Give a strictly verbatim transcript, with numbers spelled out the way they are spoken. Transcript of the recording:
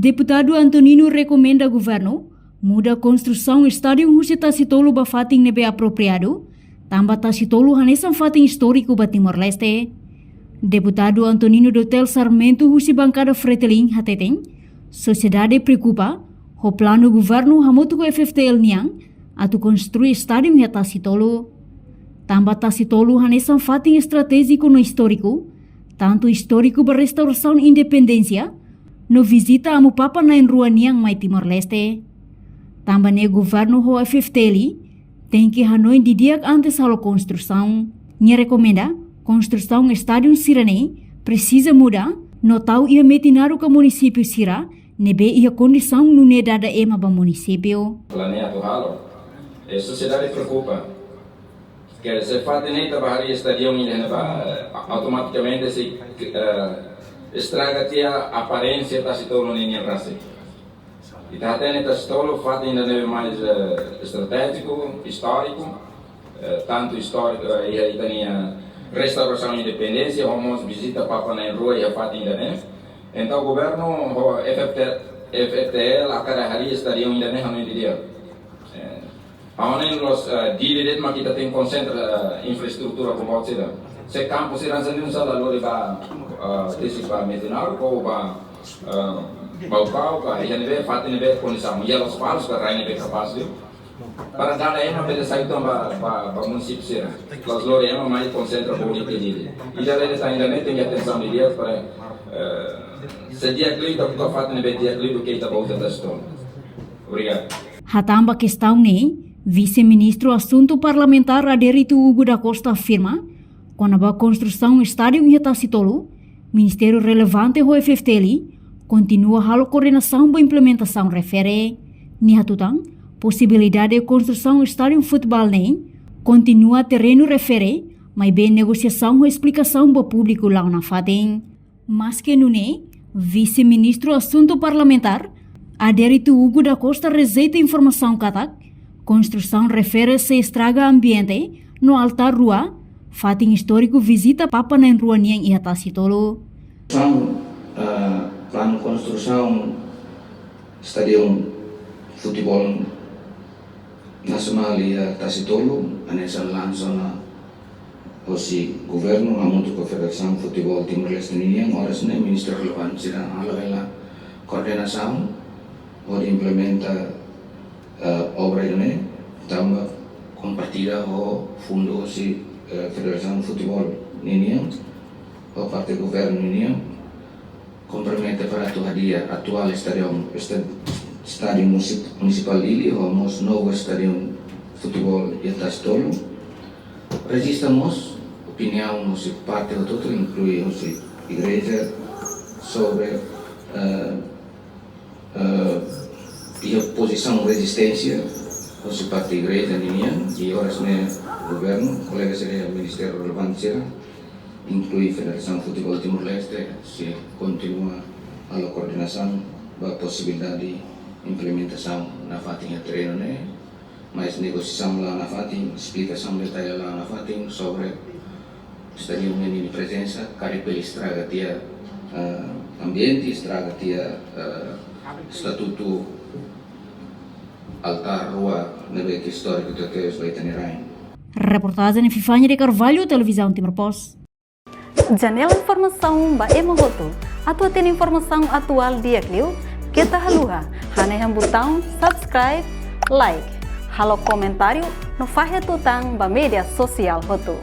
Deputadu Antonino rekomenda governu muda konstrusaun estádiu husi Tasi Tolu ba fatin ne'ebé apropriadu, tanba Tasi Tolu hanesan fatin istóriku ba Timor-Leste. Deputadu Antonino Dotel Sarmento husi bankada Fretilin hateten, sosiedade preokupa ho planu governu hamutuk ho F F T L nian atu konstrui estádiu iha Tasi Tolu. Tanba Tasi Tolu hanesan fatin estratéjiku no istóriku, tantu istóriku ba restaurasaun independénsia, no vizita Amu Papa Na'in-Rua nian mai Timor-Leste. Tanba ne'e governu ho F F T L tenke hanoin didi'ak antes halo konstrusaun. Nia rekomenda, konstrusaun estádiu sira-ne'e presiza muda no tau iha metin naruk ka munisípiu sira ne'ebé iha kondisaun nune'e dada ema ba munisípiu. Planeia atu halo. E sosiedade preokupa. Ke se fatin ne'e ita bá harii estádiu ida-ne'e ba, eh, automatikamente sei, eh, estraga tiha aparénsia Tasi Tolu nian rasik. Ita hatene Tasi Tolu fatin ida ne'ebé mais, eh, estratéjiku, istóriku, eh, tantu istóriku, eh, iha ita-nia restaurasaun independénsia, ho mós vizita Papa Na'in-Rua iha fatin ida-ne'e. Entaun governu ho F F T, F F T L hakarak harii estádiu ida-ne'e hanoin didi'ak. Eh, ha'u hanoin loos, eh, di'ak de'it mak ita tenke konsentra, eh, infraestrutura ba buat sira. Se kampu sira hanesan ne'e sala lori ba, eh, tesi ba metin naruk ka ba, eh, Baucau, ka iha ne'ebé, fatin ne'ebé kondisaun. Iha Lospalos ka rai ne'ebé kapás liu. Para dada ema bele sai tan ba, ba, ba munisípiu sira. La'ós lori ema mai konsentra ba Dili. Ida-ne'e ita ida-ne'e tenke atensaun didi'ak para, eh, se di'ak liu ita buka fatin ne'ebé di'ak liu duké ita bá uza Tasi Tolu. Obrigadu. Hatán ba kestaun ne'e, Vise-Ministru Asuntu Parlamentár Adérito Hugo da Costa afirma, kona-ba konstrusaun estádiu iha Tasi Tolu, ministériu relevante ho F F T L kontinua halo koordenasaun ba implementasaun refere. Nia hatutan, posibilidade konstrusaun estádiu futeból ne'e kontinua terrenu refere, maibé negosiasaun ho esplikasaun ba públiku la'o nafatin. Maske nune'e, Vise-Ministru Asuntu Parlamentár, Adérito Hugo da Costa rejeita informasaun katak konstrusaun refere sei estraga ambiente no altár rua, fatin istóriku vizita Papa Na'in-Rua nian iha Tasi Tolu. Konstrusaun, eh, planu konstrusaun estádiu futeból nasionál iha Tasi Tolu, hanesan lansa ona hosi governu hamutuk ho Federasaun Futeból Timor-Leste ninian, oras ne'e ministru relevante sira halo hela koordenasaun hodi implementa, eh, obra ne'e, tanba kompartilla ho fundu hosi, eh, Federasaun Futeból ninian, ho parte governu ninian, kompromete para atu hadi'a atuál estádiu, esta-, estádiu musi-, munisipál Dili, ho mós novu estádiu futeból iha Tasi Tolu. Rejista mós opiniaun hosi parte hotu-hotu, inklui hosi igreja, sobre, eh, eh, iha pozisaun rezisténsia hosi parte igreja ninian, i oras ne'e governu, kolega sira, ministériu relevante sira, inklui Federasaun Futeból Timor-Leste, sei kontinua halo koordenasaun ba posibilidade implementasaun nafatin iha terrenu ne'e, mais negosiasaun la'o nafatin, esplikasaun detalle la'o nafatin sobre estádiu ne'e nia prezensa, karik bele estraga tiha, eh, ambiente, estraga tiha, eh, estatutu altár rua ne'ebé ke istóriku tebes ba ita-nia rain. Reportajen Fifania de Carvalho, Televizaun Timor Post. Janela informasaun ba ema hotu. Atu hatene informasaun atuál di'ak liu, keta haluha hanehan butaun subscribe, like, halo komentáriu no fahe tutan ba média sosiál hotu.